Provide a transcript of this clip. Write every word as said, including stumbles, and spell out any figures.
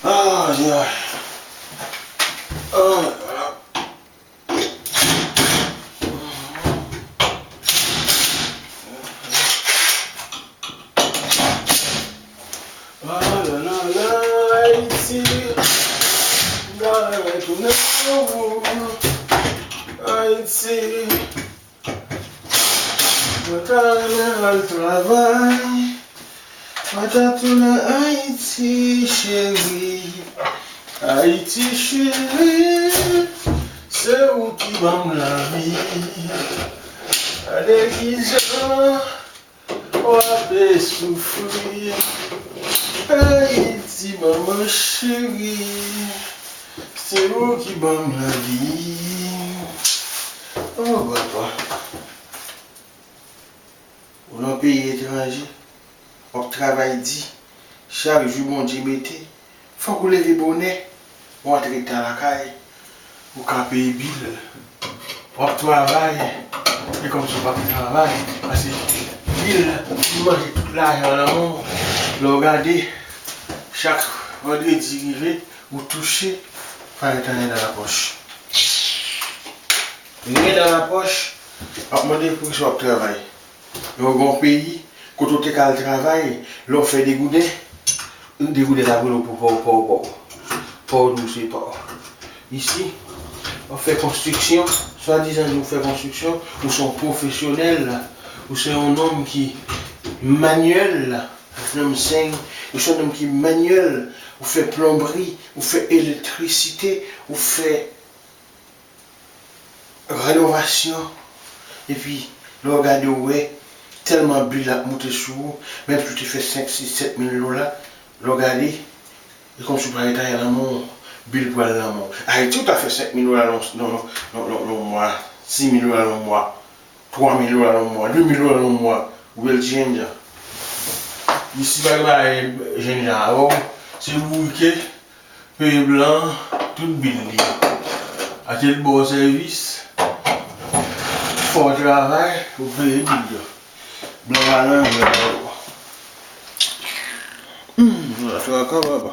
Ay, ay. Ay, ay. Ah, la, la, la, Ayiti. M ta renmen tounen nan ou. Ayiti. Mwen ta renmen al travay. Mwen ta tounen Ayiti, cheri. Ayiti, cheri. Se ou ki ban m lavi. Gade kijan w ape soufri. Ayiti, manman cheri. Se ou ki ban m lavi. Oh, papa. Ou nan peyi etranje, w ap travay di, chak jou Bondye mete, fòk ou leve bonè, w antre ta lakay, ou ka peye bil, w ap travay, e kòmsi w pa t travay, paske bil manje tout lajan nan men w. Lè w gade, chak vandredi rive, ou touche, fò w antre andan lapòch. Antre andan lapòch, w ap mande poukisa w ap travay. Yo gen yon peyi, kote w te ka al travay, lè w fè de gouden, de gouden sa pou nou pou pa w, pa w, pa w. Pa w dou, se pa w. Isi, w ap fè konstriksyon, swadizan di w fè konstriksyon, ou se yon pwofesyonèl, ou se yon nonm ki manyèl, you know what I'm saying? Ou se yon nonm ki manyèl, ou fè plonbri, ou fè elektrisite, ou fè renovasyon, epi lè w gade w wè tèlman bil ap moute sou ou, menm si w te fè senk, sis, sèt mil dola, lè w gade, e kòmsi w pa retire nan men w, bil pral nan men w. Ayiti, ou ta fè senk mil dola nan, nan, nan, nan, nan yon mwa, sis mil dola nan yon mwa, twa mil dola nan yon mwa, de mil dola nan yon mwa, ou bèl ti jènjan. Isi pa gen bagay jènjan avè w, se bourike, peye blan, tout bil li. Ate l ba w sèvis, fè w travay, ou peye bil yo. Blan pa nan men w. Hmm, traka papa.